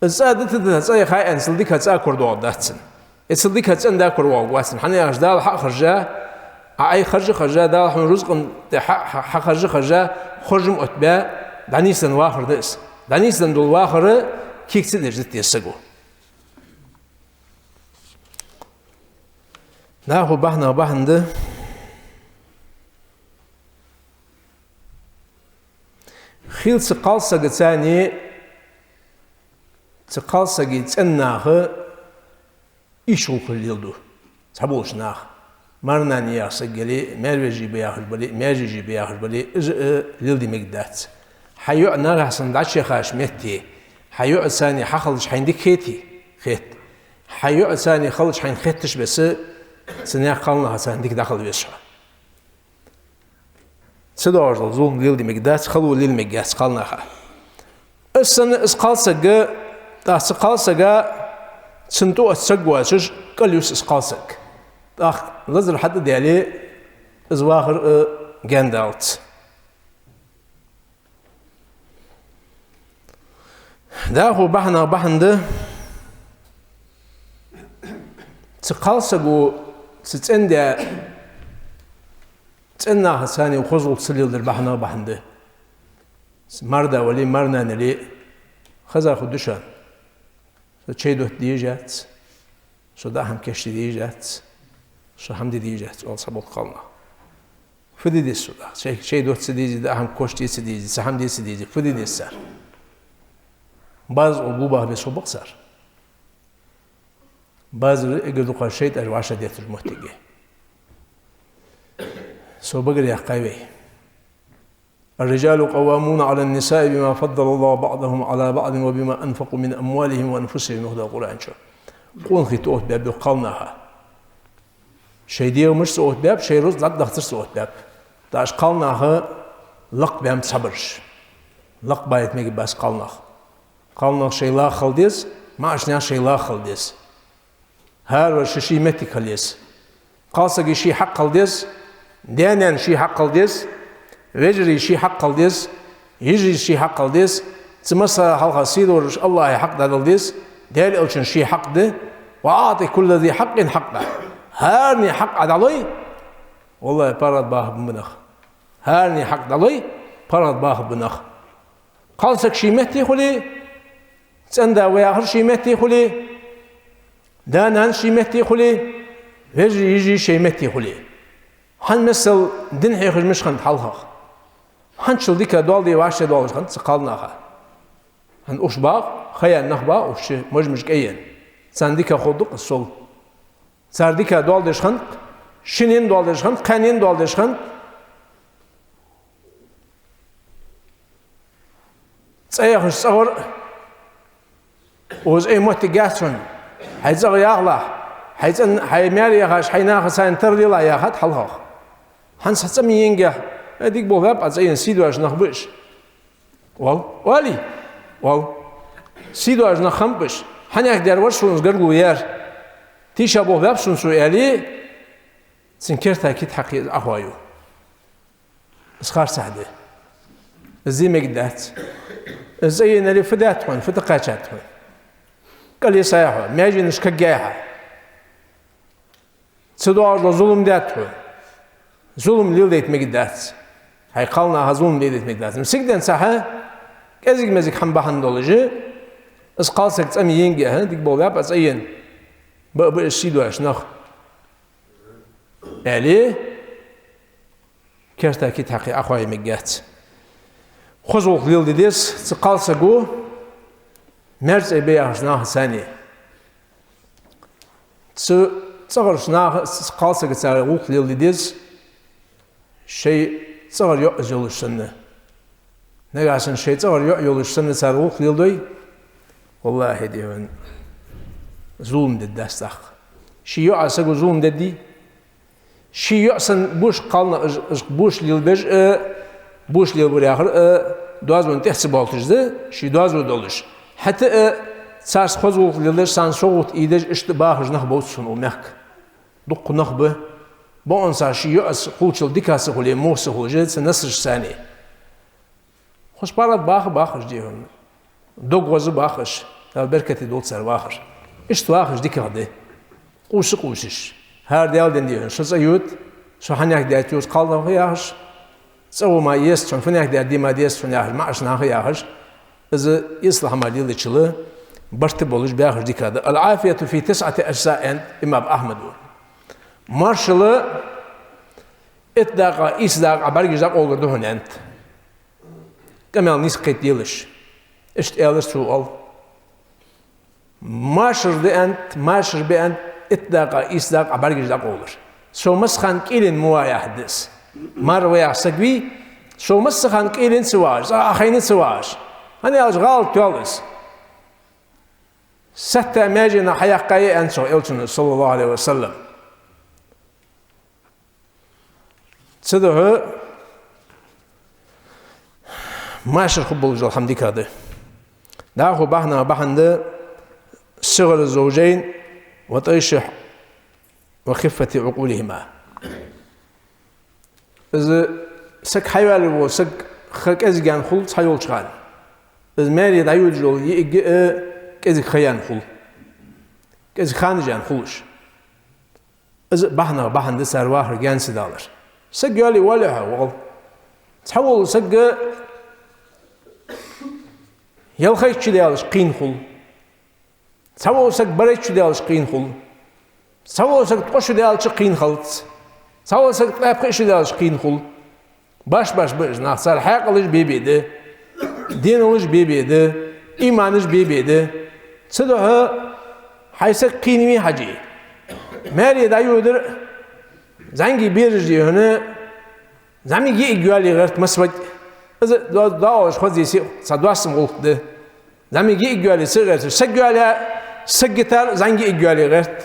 Из цӀа дита а дита, цӀа яха а яьнна, цул дика цӀа корадоагӀаргдац цунна. Е цул дика цӀен да коравоагӀаргвац цунна. ХӀана аьлча Дала хьа а харжа, Ӏа Ӏай харжа а харжа, Дала хьона рузкъан тӀа хьа, хьа, хьа харжа а харжа, хоржам оттабаь, дӀанийсденна вахар да из. ДӀанийсденна дола вахар кийча ца деш дита деза саго. Наха бахьанех бахьан да. Хийла цу кхалсагаца, цу кхалсага цӀен наха ийрча гӀулакхаш леладу цхьаболча наха. Марнана яха саг яле, маьр-вежарий ба яхаш бале, маьжий ба яхаш бале, из а леладе мегаш дац. Хьа йоӀ нагахьа санна дӀачуяхача метте, хьа йоӀаца хьахилча хьайна дика хетий? Хет. Хьа йоӀаца хилча хьайна хеттача беса, цу наьха кхалнахаца дика дӀахила веза хьо. Цу догӀажал зулам леладе мегаш дац, хало леладе мегаш дац кхалнаха. Из санна из кхалсаг, тӀаккха цу кхалсага цун тӀа оццаг воацаш, кӀал юс из кхалсаг. ТӀаккха лазар хьатӀадаьле, из вахар а гаьна далац. ДӀахо бахьанах бахьан да, цу кхалсаго цу цӀен-даь, цӀен-нахаца хоза гӀулакх ца леладар бахьанах бахьан да. Марда вале, марнана яле, хеза хургда шоана. Со чай дутта дезаш яц, со даа хӀама кийчде дезаш яц, со хӀама де дезаш яц, оал цхьаболча кхалнаха. Фу де деза цар? Шоай, шоай доцца ца дезий, даа хӀама кийчде ца дезий, цхьа хӀама де ца дезий, фу де деза цар? Базар гу баха беза хургба-кх цар. Базар эггара дукха шайтӀаш вӀашагӀдетташ моттиг я. Со багара яьккхай вай. الرجال قوامون على النساء بما فضل الله بعضهم على بعض وبما أنفقوا من أموالهم وأنفسهم, йоах Дала Къуръан чу. Къонахий тӀа оттабаьб, йоах, кхалнаха. Шоай дегӀамашца оттабаьб, шоай рузкъ дӀадахьийтарца оттабаьб. ТӀаккха кхалнаха лакхбаьннаб цхьабараш. Лакхбайта мегаш бац кхалнах. Кхалнах шоай лагӀа хила деза, маӀача наьха шоай лагӀа хила деза. ХӀаравар ший-ший моттиг хила еза. Кхалсага ший хьакъ хила деза, даь-наьна ший хьакъ хила деза, вежарий ший хьакъ хила деза, йижарий ший хьакъ хила деза, цу массане хьалха сийдолча АллахӀа хьакъ дӀадала деза, Даьла Элчан ший хьакъ да, وآت كل ذي حق حقه. ХӀаране хьакъ Ӏа дӀалой, валлахӀи, паргӀата баха беза нах. ХӀаране хьакъ дӀалой, паргӀата баха беза нах. Кхалсаг ший метте хуле, цӀен-да ва яхар ший метте хуле, да-нана ший метте хуле, вежарий-йижарий шоай метте хуле. ХӀанз, масала, дин хьехаш мишта хиннад хьалхагӀа? ХӀанзчул дика доал де вӀаштӀехьадоалаш хиннад цу кхалнаха. ХӀанз укх чу ба-кх, ха яьнна нах ба-кх укх чу, мажа-мажа кӀайенна. Царна дика ховргда-кх из сол. Цар дика доал деш хиннад-кх, шиннена доал деш хиннад-кх, кхаьннена доал деш хиннад-кх. ЦӀагӀа яхаш цӀагӀара, укхаза ай моттиг яц хьона, хьай цӀагӀа яхалахь, хьай цӀен-, хьай маьре яхаш, хьай нахаца тарлелахь яхад хьалхагӀа. ХӀанз цхьа цӀа ма йингехь, э, дика болх баьб Ӏа цӀа енна, сий доацаш нах ба уж. Оал, оалий? Оал. Сий доацаш нах хиннаб уж. Хьанех дер вар сона из гаргало яьр? Тийша болх баьб сона цо, аьле, цун керта кита хьакхе из Ӏохайю. Из харцахьа да. Из де мегаш дац. Из цӀа еннай аьле, фу даьд хьона, фу тӀакхаьчад хьона? КӀал йисай хьо, маьженаш кагъяьй хьа. Цу догӀажал зулам даьд хьона. Зулам леладайта мегаш дац. Хьай кхалнаха зулам леладайта мегаш дац. Сигаленца хьа, кӀезига-мезига хӀама бахьан долаш, из кхалсаг цӀа ма йингехь, дика болх баьб Ӏа цӀа енна, ба а ба уж сий доацаш нах, аьле, керта кита хьакхе Ӏохайя мегаш яц. Хоза гӀулакх леладе деза цу кхалсаго маьр-цӀай ба яхача нахаца. Цу цӀагӀарча наха, цу кхалсагаца гӀулакх леладе деза, шоай цӀагӀара йоӀ из йолаш санна. Нагахьа санна шоай цӀагӀара йоӀ йолаш санна цар гӀулакх леладой, валлахӀи, дий хьона, зулам дергдац тӀаккха. Ший йоӀа саго зулам дергдий? Ший йоӀ санна бош кхалнах, уж, уж бош лелабеш а, бош лелабар яхар а доазон тӀа ца болхаш да, ший доазув долаш. ХӀаьта а царца хоза гӀулакх леладеш, царна совгӀат ийдеш, иштта бахаш нах бовц хьона укх мехка. Дукха нах ба. Бокъонца ший йоӀаца хулачул дика ца хуле, муха ца хулаш, цу насрашца. Хоза паргӀата баха бахаш, дий хьона. Дог гӀоза бахаш, Дала беркате долда цар вахар. Иштта вахаш дикагӀа да. Къувса къувсаш. ХӀара Даьла денна, дий хьона, со цӀа ювц, со хьанех даьд ювц, кхалнаха яхаш, цӀагӀо ма эцац хьона, фунех даьд ма децац хьона яхаш, маӀача наха яхаш, из эцала хӀама леладечул барт болаш бахаш дикагӀа да. العافية في تسعة أجزاء, аьннад имам Ахьмада. Моаршал итт дакъа, ийс дакъа Ӏа бӀаргаш дӀакъовлар да хьона, аьннад. Къамаьл нийса кхетаделаш. Иштта аьлар цо, оал. Машар да, аьннад, машар ба, аьннад, итт дакъа, ийс дакъа Ӏа бӀаргаш дӀакъовлар. Сов массахана кӀийлен ма ва яхар да из. Марра ва яхаш саг вий, сов массахана кӀийлен ца вагӀаш, цӀагӀа Ӏохайна ца вагӀаш. ХӀана аьлча гӀалат йоал из. Сатта маьженах хьаяьккхай аьннад цо Элчано, صلى الله عليه وسلم. Цудухьа машар хургболаш дола хӀама дикагӀа да. ДӀахо бахьанех бахьан да صغر الزوجين وطيش وخفة عقولهما. Из саг хьайоалаяь вола саг ха кӀезига хул цхьайолча хана. Из маьре дӀайодаш йола йиӀиг а кӀезига ха яь хул. КӀезига ханаш яь хул уж. Из бахьанех бахьан да цар вахар гаьна ца далар. Саг йоалае воалле хьо, воалл. Цхьавола саг ялхайтта шу даьлча кхийна хул. Цхьавола саг барайтта шу даьлча кхийна хул. Цхьавола саг ткъо шу даьлча кхийна хилац. Цхьавола саг ткъаь пхиъ шу даьлча кхийна хул. Баш-баш ба уж нах, цар хьаькъалаш бе-бе да, денал бе-бе да, иман бе-бе да. Цудухьа хьай саг кхийна вий хьажий. Маьре дӀайодар зӀамига бераш дий хьона, зӀамига йиӀиг йоалае гӀерт массавар а. Из доа-, доагӀаш хоза йиси цхьа доастама гӀулакх да. ЗӀамига йиӀиг йоалае ца гӀерташ, саг йоалаяь саг йитар зӀамига йиӀиг йоалае гӀерт.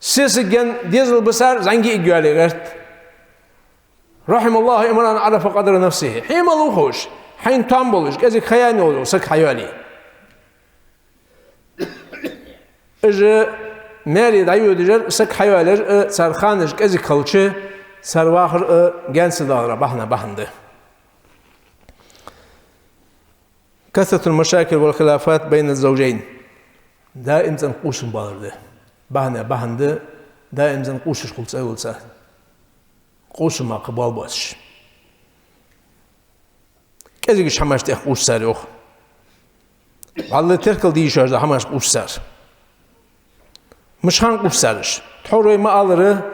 Сесагаенна дезал бисар зӀамига йиӀиг йоалае гӀерт. رحم الله امرأ عرف قدر نفسه. Хьемал ва ховш, хьайна тоам болаш, кӀезига ха яь вола саг хьайоалае. Уж маьре дӀайодаш яр, саг хьайоалаяр а, цар ханаш кӀезига хилча, цар вахар а гаьна ца далара бахьанех бахьан да. كثرة المشاكل والخلافات بين الزوجين. Даим цӀена къувсам балар да. Бахьанех бахьан да, даим цӀена къувсаш хул цӀайолча сага. Къувсам ма кхы бала боацаш. КӀезигача хӀамашта тӀехьа къувс цар, йоах. Валлахӏи, теркал де йиш йоацаш дола хӀамашта къувс цар. Мишта хана къувс цар уж? Тхьовра вай ма аллара,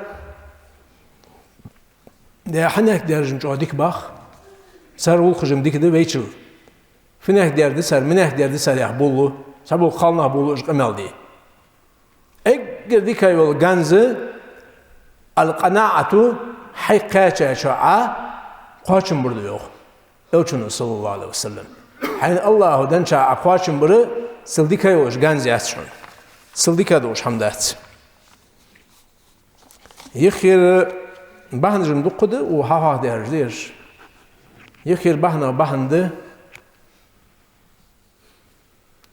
де хьанех даьржа чӀоагӀа дика бах, цар гӀулакхаш-м дика да вайчул. Финех даьр да цар, минех даьр да цар яха боллу, цхьаболча кхалнаха боллу уж къамаьл де. Эггара дика йола ганз القناعة, хьай кхаьчачоа Ӏа кхоачам бар да, йоах Элчано, صلى الله عليه وسلم. Хьайна АллахӀа денначоа Ӏа кхоачам бар, цул дика йолаш ганз яц хьона. Цул дика долаш хӀама дац. Юххера бахьанаш-м дукха да, укх хьахьоахадаьраш да ераш. Юххера бахьанех бахьан да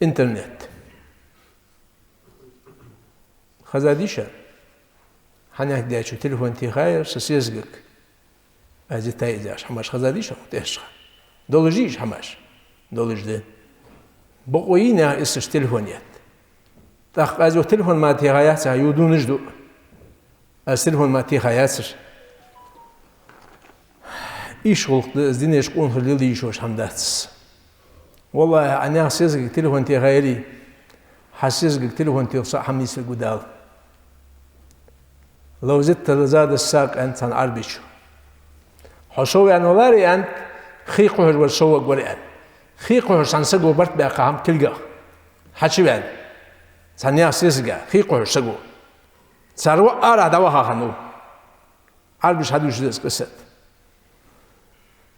интернет. Хезадий шоана? Хьанех даьчо телефон техаяр са сесагага. Аз йитай из яхаш хӀамаш хезадий шоана тӀехьашха? Долаш дий уж хӀамаш? Долаш да. Бокъо йий наьха иссаш телефон етта? ТӀаккха аз юха телефон мара теха яц, юха дувнаш ду. Аз телефон мара теха яцар. Иштта гӀулакх да из, динехь къонахий леладе йиш йолаш хӀама дац. ВаллахӀи, Ӏа наьха сесагага телефон техаяле, хьа сесагага телефон теха со а хӀама нийслургва Дала. لو زدت لزاد الساق, аьннад цхьан Ӏарбечо. Хьо сов ваьнна валаре, аьннад, хий кхухьаш вар сов варгвар, аьннад. Хий кхухьаш цхьан саго барт баьккха хӀама кулгах хьачуваьнна, цхьан наьха сесага хий кхухьаш саго. Цар воӀ арахьа дӀаваха хиннав. Ӏарбаша хьадувцаш да из къиссат.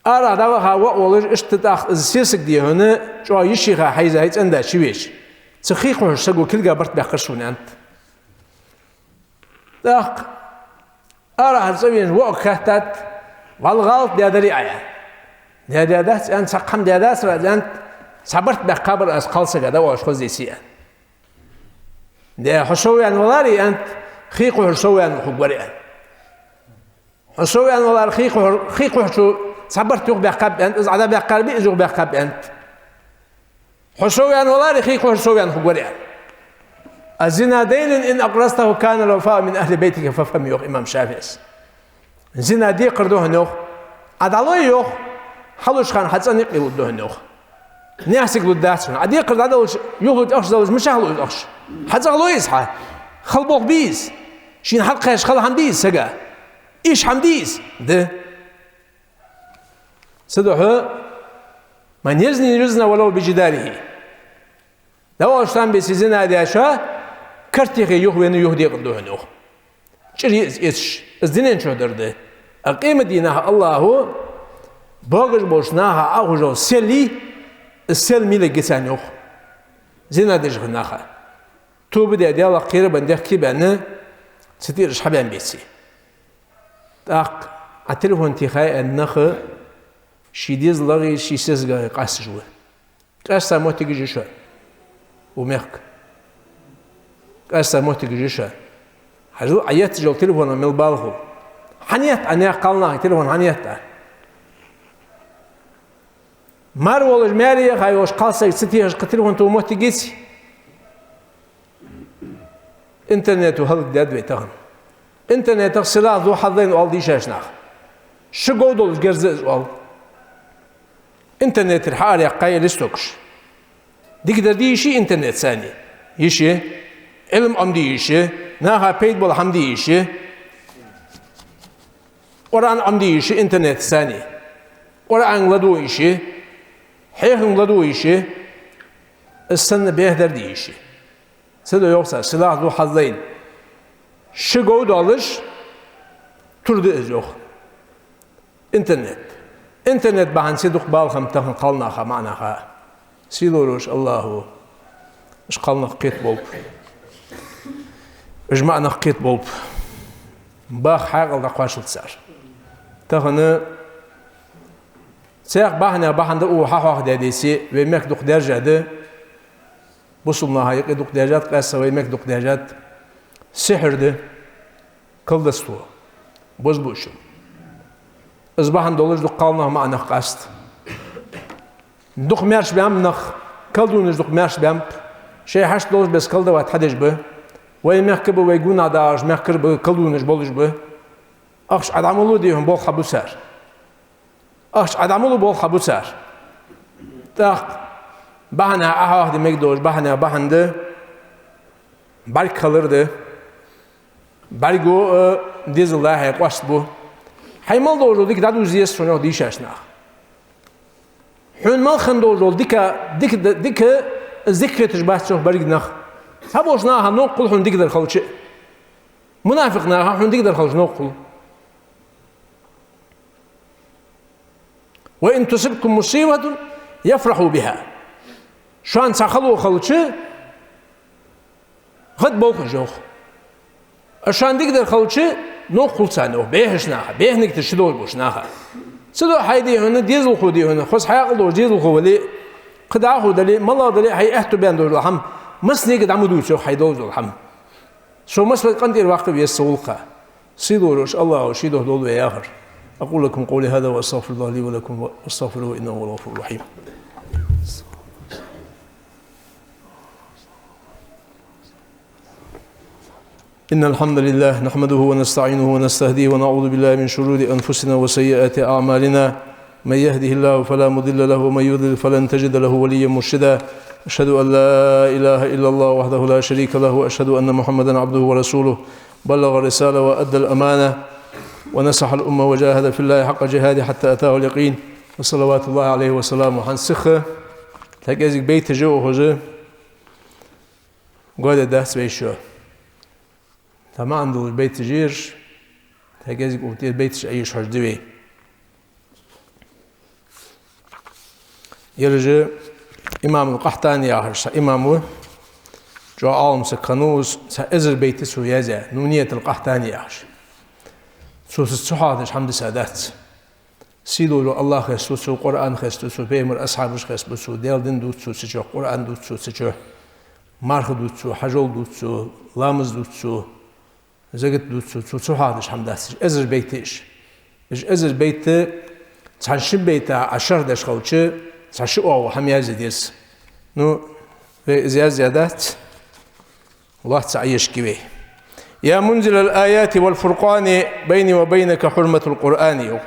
Арахьа дӀаваха воӀ волаш, иштта тӀаккха из сесаг, дий хьона, чӀоагӀа йишийха хьайза, хьай цӀен-да чувеча, цу хий кхухьаш саго кулгах барт баьккхар сона, аьннад. ТӀаккха арахьара цӀавенача воӀага хаьттад: «Валлахӏи, гӀалат даьдарий Ӏа?» — аьнна. «Даь-, даь дац, — аьннад, — цхьаккха хӀама даь дацар аз, — аьннад, — цхьа барт баьккха бар аз кхалсага, дӀавахаш хоза йиси», — аьнна. «Де, хьо сов ваьнна валаре, — аьннад, — хий кхухьаш сов ваьнна хургвар», — аьнна. «Хьо сов ваьнна валаре, хий кхухьа-, хий кхухьачо цхьа барт юха баьккхаб», — аьннад, — «из Ӏа дӀабаьккхар бий, из юха баьккхаб», — аьннад. «Хьо сов ваьнна валаре, хий кхухьаш сов ваьнна хургвар», — аьнна. «الزنا دين إن أقرضته كان الوفاء من أهل بيتك فافهم», — йоах имам ШафиӀийс. Зина декхар да хьона, йоах. Ӏа дӀалой, йоах, хьалуш хана хьа цӀен юкъе лургда хьона, йоах. Наьха сага лургдац хьона. Ӏа декхар дӀаделча, юхалуш ахча даллалца мичахьа лу из ахча? Хьа цӀагӀа лой из хьа. Хала болх бий из? Шийна хьалкхаьчача хала хӀама дий из сага? Иштта хӀама дий из? Да. Цудухьа: «من يزني يزن ولو بجداره». ДӀавахача тӀам беце зина даьчоа, карта юхе юхавена юхадекъаргда хьона, йоах. чӀир я из эцаш, из дунен чу дар да. А къематдийнахьа АллахӀа богаш болча наха Ӏохайша сел я, из сел мел йийцай царна, йоах. Зина деш хинна наха. Тоба даь, Даьлах кхерабенна, дехке баьнна, цу тӀера уж хьабаьнна беций. ТӀаккха Ӏа телефон техай аьнна нах ший дезалагӀеи ший сесагагӀеи къаьсташ ва. Къаьста моттигаш я шоана, укх мехка. Къаьста моттигаш я шоана. Хьажал, Ӏа етташ йола телефон мел бала хул. ХӀана етт Ӏа наьха кхалнаха телефон, хӀана етт Ӏа? Мар волаш, маьре яха йолаш кхалсаг ца техаш, кхы телефон тоха моттиг йиций? Интернето хӀалакдаьд вай тахан. Интернетах سلاح ذو حظين оал дийшача наха. Ши гов долаш герз я из оал. Интернетера хьаараяьккхай листокаш. Дикадар де йиш я интернет царна? Йиш я. Ӏилма Ӏомаде йиш я. Наха пайда бола хӀама де йиш я. Къуръан Ӏомаде йиш я интернет царна. Къуръан ладувгӀа йиш я. Хьехам ладувгӀа йиш я. Из санна бехдар де йиш я. Цудухьа йоах цар سلاح ذو حظين. Ши гов долаш тур да из, йоах. Интернет. Интернет бахьан долаш дукха бала хиннаб тахан кхалнаха, маӀа наха. Сийле йолаш АллахӀа уж кхалнах кхетаболба. Уж маӀа нах кхетаболба. Баха хьаькъал дӀакхоачалда цар. Тахан цхьа бахьанех бахьан да укхо хьахьоахадаь деце, вай мехка дукха даьржа да. Бусалба наха юкъе дукха даьржад, къаьстта вай мехка дукха даьржад. Сихьр да, колдовство, бозбуунчал. Из бахьан долаш дукха кхалнах, маӀа нах къаьста. Дукха маьрша баьннаб нах, колдунаш дукха маьрша баьннаб. Шоай хьашт долаш беса колдовать хьадеш ба. Вай мехка ба, вай гонахьа дагӀача мехкара ба, колдунаш болаш ба. Ахча Ӏа дӀа ма лу дий хьона болх хьабу цар. Ахча Ӏа дӀа ма лу болх хьабу цар. ТӀаккха бахьанех Ӏохьоахаде мегаргдолаш дола бахьан да бӀарг хилар да. БӀарго а, дезал дӀа-хьа къоастабу. Хьай мел долаш дола дика дӀадувза еза хьона, йоах дийшача наха. Хьона мел хинна долаш дола дика, дика, дика, из дика хеташ бац, йоах, берригаш нах. Цхьаболча наха новкъа хул хьона дикадар хилча а. Мунафикъ наха хьона дикадар хилча новкъа хул. وإن تصبكم مصيبة يفرحوا بها. Шоана цхьа хало хилча, гӀадболх уж, йоах. А шоана дикадар хилча, новкъа хул царна, йоах, бӀехача наха, бӀеха нигаташ чудолаш болча наха. Цудухьа хьай дий хьона, дезалхо дий хьона, хоза хьаькъал долаш дезалхо вале а, кхы дӀахо дале а, малагӀа дале а, хьай аьттув баьнна долаш дола хӀама массанега дӀа ма дувца, йоах, хьай долаш дола хӀама. Со массанена къинтӀера ваккха веза са гӀулакха. Сийле волча АллахӀа ший духьа долда вай яхар. أقول لكم قولي هذا وأستغفر الله لي ولكم واستغفروه إنه هو الغفور الرحيم. إن الحمد لله نحمده ونستعينه ونستهديه ونعوذ بالله من شرور أنفسنا وسيئات أعمالنا. من يهده الله فلا مضل له ومن يضلل فلن تجد له وليا مرشدا. أشهد أن لا إله إلا الله وحده لا شريك له وأشهد أن محمدا عبده ورسوله. بلغ الرسالة وأدى الأمانة ونصح الأمة وجاهد في الله حق جهاده حتى أتاه اليقين. وصلوات الله عليه وسلامه. ХӀанз сиха, тхьа кӀезига байташ я укхаза, гойла дац вай шо. Тха маӀан долаш байташ я ераш, тхьа кӀезига укх тӀера байташ Ӏоеш хьожаргда вай. Ераш имам аль-Къахьтани яхаш цхьа имам ва, чӀоагӀа Ӏалам саг хиннав из, цхьа эзар байт цо яздаь, Нуньят аль-Къахьтани яхаш. Цо цу, цу хьоахадеш хӀама дисадац. Сийле волча АллахӀ хестабу цо, Къуръан хестабу цо, пайхамара асхьабаш хестабу цо, Даьла дин дувц цо цу чу, Къуръан дувц цо цу чу, марха дувц цо, хьажол дувц цо, ламаз дувц цо, закат дувц цо, цо цу хьоахадеш хӀама дац. Уж эзар байт я уж. Уж эзар байт, цхьан шин байтах Ӏа шархь деш хилча, цхьа ши оагӀув хӀама язъе деза. Ну, вай из яздаь дац. Лоацца Ӏоешаргья вай. يا منزل الآيات والفرقان بيني وبينك حرمة القرآن, йоах.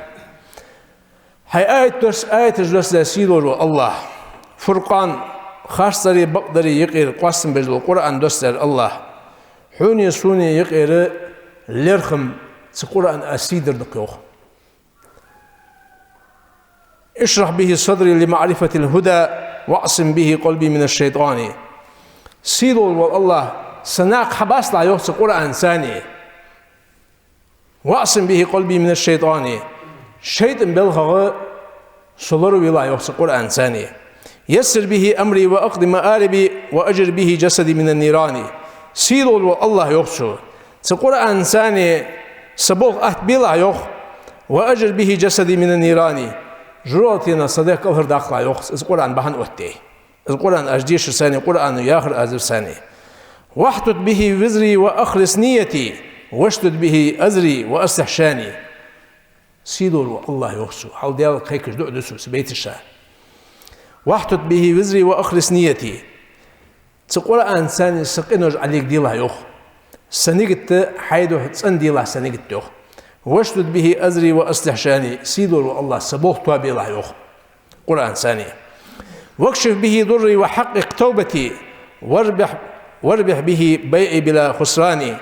Хьай аят дос-, аяташ доссадаь сийле вола АллахӀ, Фуркъан, харцдареи бакъдареи юкъера къоастам беш дола Къуръан доссадаьр АллахӀ, хьонеи сонеи юкъера лерхӀам цу Къуръана сий дар да-кх, йоах. اشرح به صدري لمعرفة الهدى واعصم به قلبي من الشيطان. Сийле вола АллахӀ, са накха хьабаьсса, йоах, цу Къуръанца, واعصم به قلبي من الشيطان. ШайтӀан белхагӀа со лоравелахь, йоах, цу Къуръанца. يسر به أمري وأقض مآربي وأجر به جسدي من النيران. Сийдолаш вола АллахӀ, йоах цо, цу Къуръанца са болх аттабелахь, йоах, وأجر به جسدي من النيران. ЖожагӀатенах са дегӀ кӀалхардаккхалахь, йоах, из Къуръан бахьан оттадаь. Из Къуръан аз дешарца, Къуръано яхар аз дарца. واحتط به وزري وأخلص نيتي واشدد به أزري وأصلح شاني. Сийдолаш вола АллахӀ, йоах цо, хьал Даьлага кхайкаш дуӀа ду цо цу байташа. واحتط به وزري وأخلص نيتي. Цу Къуръанца са къинош Ӏолегаделахь, йоах. Са нигат хьай духьа цӀенделахь, са нигат, йоах. واشدد به أزري وأصلح شاني. Сийдолаш вола АллахӀ, са болх тоабелахь, йоах, Къуръанца. واكشف به ضري وحقق توبتي واربح، واربح به بيعي بلا خسران.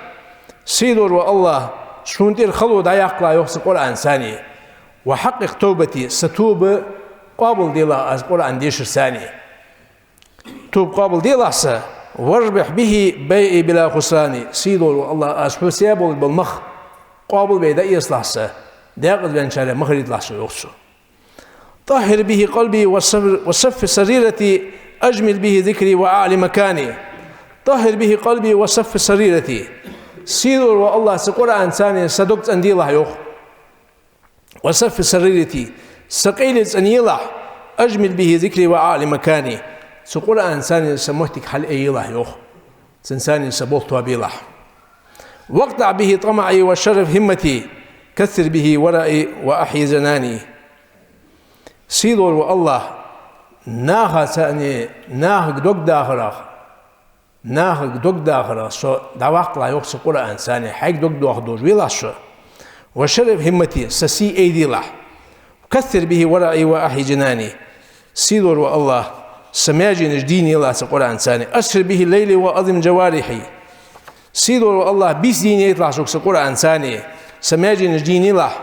Сийдолаш вола АллахӀ, сона тӀера хало дӀаяккхалахь, йоах, цу Къуръанца. وحقق توبتي, са тоба къоабалделахь аз Къуръан дешарца. Тоба къоабалделахь са. واربح به بيعي بلا خسران. Сийдолаш вола АллахӀ, аз хьоца яь болаш бола мах къоабалбе дӀаэцалахь са. Декъаза ваьнначарех ма хилийталахь со, йоах цо. طهر به قلبي وصف، وصف سريرتي، أجمل به ذكري وأعل مكاني. طهر به قلبي وصف سريرتي. Сийдолаш вола АллахӀ, цу Къуръанца са дог цӀенделахь, йоах. وصف سريرتي, са къайле цӀенъелахь, أجمل به ذكري وأعل مكاني. Цу Къуръанца са моттиг хьалъайелахь, йоах. Цунца са болх тоабелахь. واقطع به طمعي وشرف همتي، كثر به ورعي وأحي جناني. Сийдолаш вола АллахӀ, нахаца, нахага дог дахарах, нахага дог дахарах со дӀаваккхалахь, йоах, цу Къуръанца, хьайга дог доаха долаш велахь со. وشرف همتي, са сий айделахь. كثر به ورعي وأحي جناني. Сийдолаш вола АллахӀ, са маьженаш дийнъелахь цу Къуръанца. أسهر به ليلي وأضم جوارحي. Сийдолаш вола АллахӀ, бийса дийнъейталахь сога цу Къуръанца, са маьженаш дийнъелахь.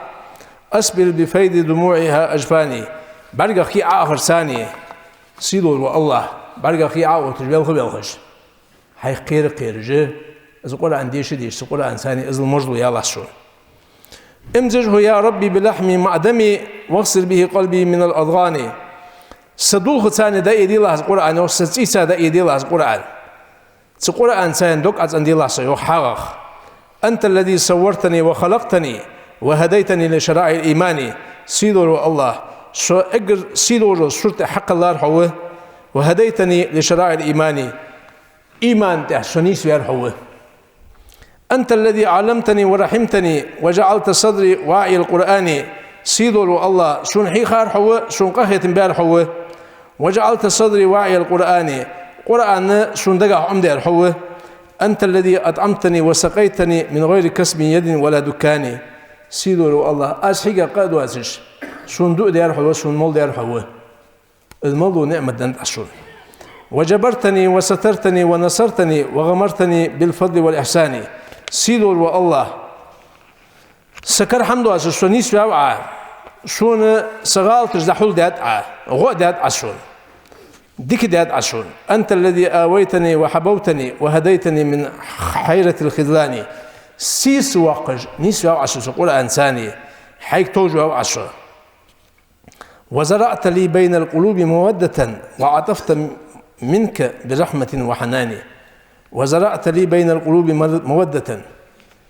أسبل بفيض دموعها أجفاني. БӀаргех хий Ӏоахарца, сийдолаш вола АллахӀ, бӀаргех хий Ӏоотташ, велха а велхаш, хьайх кхера а кхераш, из Къуръан деша а дешаш, цу Къуръанца иззал можло ялахь сона. امزجه يا ربي بلحمي مع دمي، واغسل به قلبي من الأضغان. Са дулхаца дӀаайделахь из Къуръан, йоах, са цӀийца дӀаайделахь из Къуръан. Цу Къуръанца дог Ӏоцӏенделахь со, йоах, хьагӀах. أنت الذي صورتني وخلقتني وهديتني لشرائع الإيمان. Сийдолаш вола АллахӀ, со эггара сийдолча сурта тӀа хьакхеллар хьо ва. وهديتني لشرائع الإيمان. Иман тӀа со нийсваьр хьо ва. أنت الذي علمتني ورحمتني وجعلت صدري واعي القرآن. Сийдолаш вола АллахӀ, сона хьийхар хьо ва, сона къахетам баьр хьо ва. وجعلت صدري واعي القرآن. Къуръан сона дагахьа Ӏомадаьр хьо ва. أنت الذي أطعمتني وسقيتني من غير كسب يد ولا دكان. Сийдолаш вола АллахӀ, аз хьийга къа а доацаш, сона дуӀа даьр хьо ва, сона мала даьр хьо ва. Из мала дола ниӀмат денна Ӏа сона. وجبرتني وسترتني ونصرتني وغمرتني بالفضل والإحسان. Сийдолаш вола АллахӀ, са кара хӀама доацаш со нийсваьв Ӏа, сона са гӀалаташ дӀахьулдаьд Ӏа, гӀо а даьд Ӏа сона, дика даьд Ӏа сона. أنت الذي آويتني وحبوتني وهديتني من حيرة الخذلان. Сийсаз воаккхаш нийсваьв Ӏа со цу Къуръанца, хьайга товжаваьв Ӏа со. وزرعت لي بين القلوب مودة وعطفت منك برحمة وحنان. وزرعت لي بين القلوب مودة.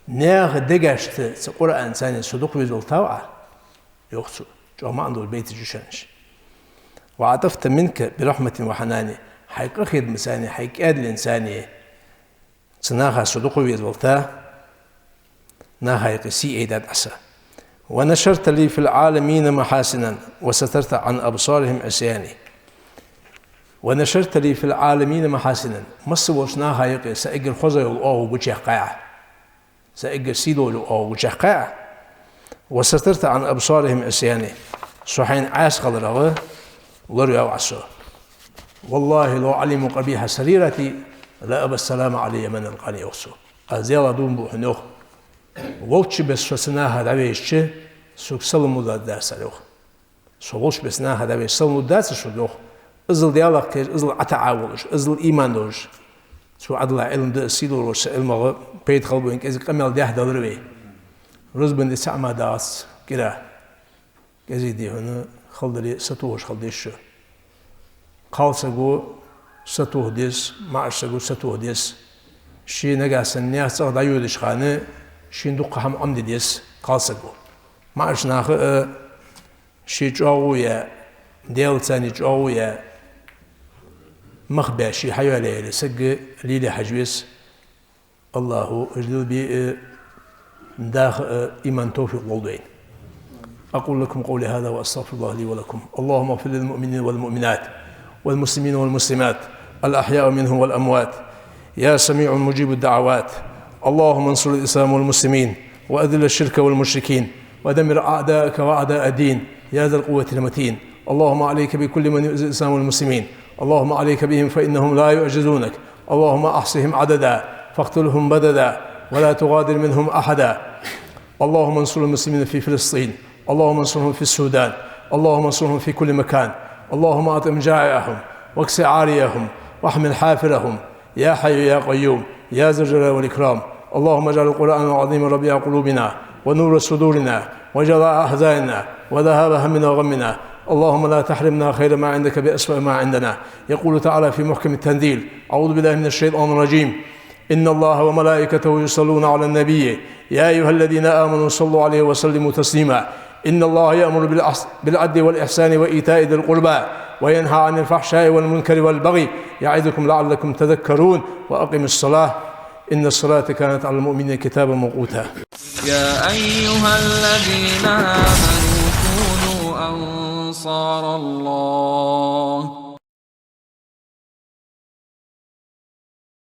Наьха дегашта цу Къуръанца со дукха везавелтав Ӏа, йоах цо, чӀоагӀа маӀан дола байташ я шоана уж. وعطفت منك برحمة وحنان. Хьай къахетамца, хьай кӀаьдалца цу наха со дукха везавелта, наха юкъе сий айдаьд Ӏа са. ونشرت لي في العالمين محاسنا وسترت عن أبصارهم عصياني. ونشرت لي في العالمين محاسنا. Масса волча наха юкъе са эггара хоза йола оагӀув гучаяьккхай Ӏа. Са эггара сий дола оагӀув гучаяьккхай Ӏа. وسترت عن أبصارهم عصياني. Со хьайна Ӏаьса хиларах лораваьв Ӏа со. والله لو علموا قبيح سريرتي لأبوا السلام علي من ألقاني, йоах цо. Аз Даьлах дув буъ хьона, йоах. Волчча беса со цу наха дӀавайча, сога салам лургдацар цар, йоах. Со волчча беса наха дӀавайча салам лургдацар сога, йоах. Иззал Даьлах кхераш, иззал ӀотаӀа волаш, иззал иман долаш. Цо Ӏадала Ӏилма да, сий долаш, цу Ӏилмах пайда хилба вайна, кӀезига къамаьл дехьа далар вай. Рузбан де цхьа хӀама дац кӀира. КӀезига дий хьона, хала дале, сатохаш хила деза шо. Кхалсаго сатоха деза, маӀачасаго сатоха деза. Ше нагахьа санна наьха цӀагӀа дӀайодача хана шийна дукха хӀама Ӏомаде деза кхалсаго. МаӀача наха а ший чӀоагӀо я, Даьла царна чӀоагӀо я, мах баь ше хьайоалаяь йола саг лелае хьажа веза. АллахӀа уж лелабе а, даха а иман, товфикъ лолда вайна. أقول لكم قولي هذا وأستغفر الله لي ولكم. اللهم اغفر للمؤمنين والمؤمنات والمسلمين والمسلمات الأحياء منهم والأموات. يا سميع مجيب الدعوات. اللهم انصر الإسلام والمسلمين وأذل الشرك والمشركين ودمر أعداءك وأعداء الدين يا ذا القوة المتين. اللهم عليك بكل من يؤذي الإسلام والمسلمين. اللهم عليك بهم فإنهم لا يعجزونك. اللهم أحصهم عددا فاقتلهم بددا ولا تغادر منهم أحدا. اللهم انصر المسلمين في فلسطين. اللهم انصرهم في السودان. اللهم انصرهم في كل مكان. اللهم أطعم جائعهم واكس عاريهم واحمل حافرهم يا حي يا قيوم يا ذا الجلال والإكرام. اللهم اجعل القرآن العظيم ربيع قلوبنا ونور صدورنا وجلاء أحزاننا وذهاب همنا وغمنا. اللهم لا تحرمنا خير ما عندك بأسوأ ما عندنا. يقول تعالى في محكم التنزيل: أعوذ بالله من الشيطان الرجيم. إن الله وملائكته يصلون على النبي. يا أيها الذين آمنوا صلوا عليه وسلموا تسليما. إن الله يأمر بالأحس-، بالعدل والإحسان وإيتاء ذي القربى وينهى عن الفحشاء والمنكر والبغي يعظكم لعلكم تذكرون. وأقم الصلاة إن الصلاة كانت على المؤمنين كتابا موقوتا. يا أيها الذين آمنوا كونوا أنصار الله.